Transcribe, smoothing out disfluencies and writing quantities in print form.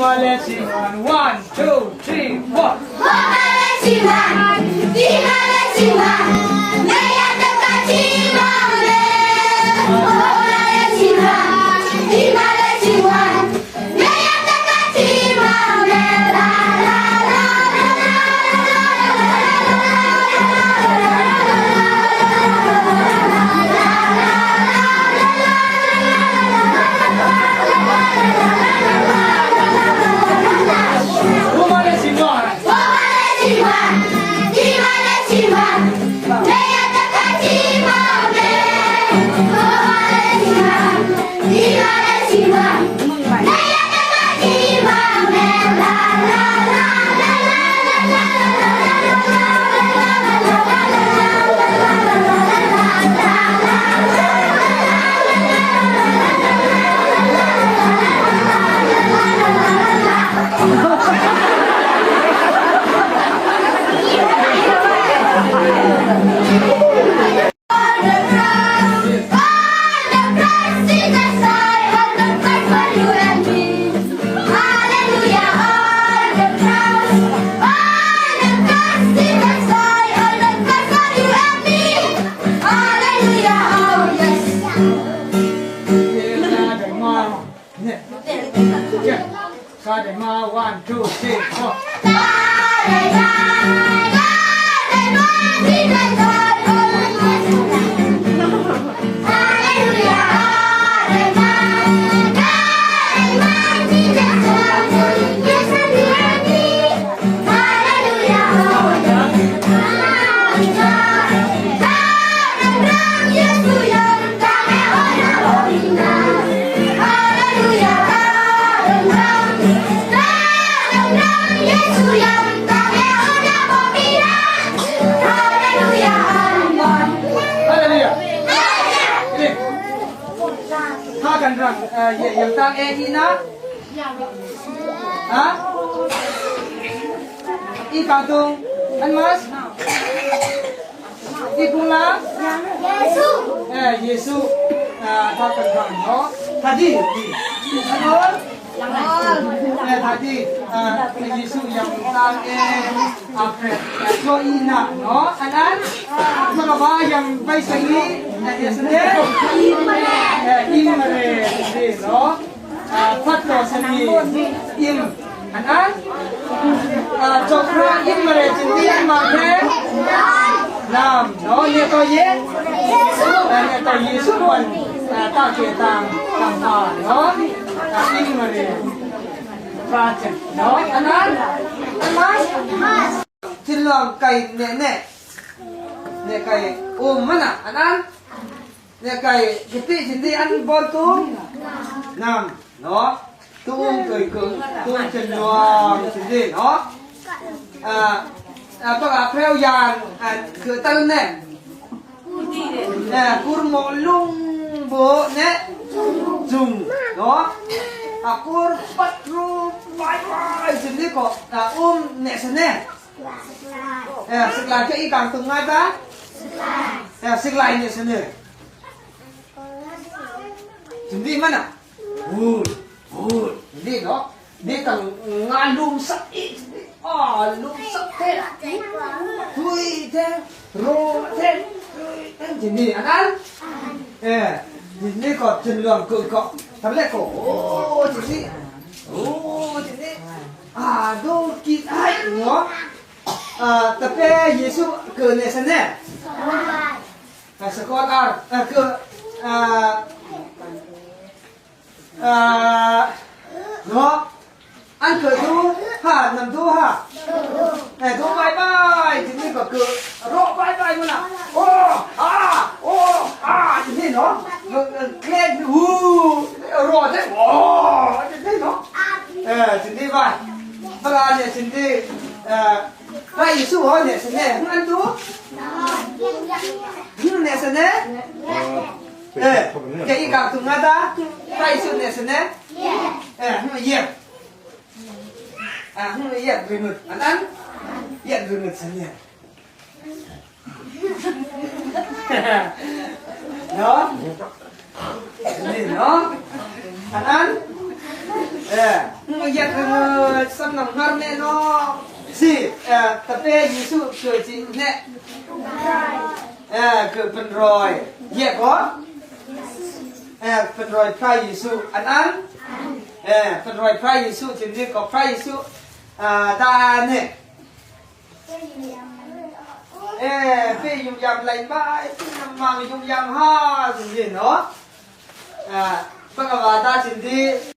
One, two, three, four. One, two, three, four. Yang tang e ina ha i kang tung an mas i kung la Yesu eh Yesu tha kan rang no thadi ano eh thadi Yesu yang tang e apre so ina no an an mga ba yang bay sa i eh ne eh imre no phát to sa ni im an an chokra imre chinti an ma the nam no ne to ye ne to Yesu wan ta ke tang tang pa no imre project no an an an mas Chinlong kay ne ne ne kay um mana an an ne kay kiti chinti an bon tu nam no tung cười cứng tung chân luang chinti no à à bác à phèo yàn à cứ tân nè nè kur mộ lung bố nè dùng đó à kur bắt ru vai vai chinti ko à nè nè à sức lại cái càng từng ngay ta à sức lại nè nè Hindi man ah. Wood, wood. Hindi, no? Hindi kang nga lumsak eh. Ah, lumsak te. Tui te, ro te. Hindi, anan? Eh, hindi ko chân cự ko. Thầm lệ cổ. Ô, hindi. Ô, hindi. À, đô kịt ai, nó. À, tập Giêsu cử này sân nè. À, sa con à, cử à à nó ăn cử thu hả nằm thu hả này thu bye bye thì như có cử rộ bye bye luôn à ô à ô à thì nó lên hu rộ thế ô thì nó ờ thì đi vậy bây giờ thì đi ờ vậy Giêsu hỏi này này ăn thu nè nè eh cái càng tung ta tay sự nè nè eh không phải à không phải yep rồi ngực ăn ăn yep rồi ngực nè đó gì nó ăn ăn Yet sam nang ngar ne no si tape Yesu ke chi ne ke pen roi ye ko เป็นรอยพระเยซูอันอันเป็นรอยพระเยซูจึงนี้ก็พระเยซูดาเนี่ยเออพี่ยุ่งยำไรบ้าพี่น้ำมังยุ่งยำฮ่าจริงๆเนาะปะกวาดาจินดี。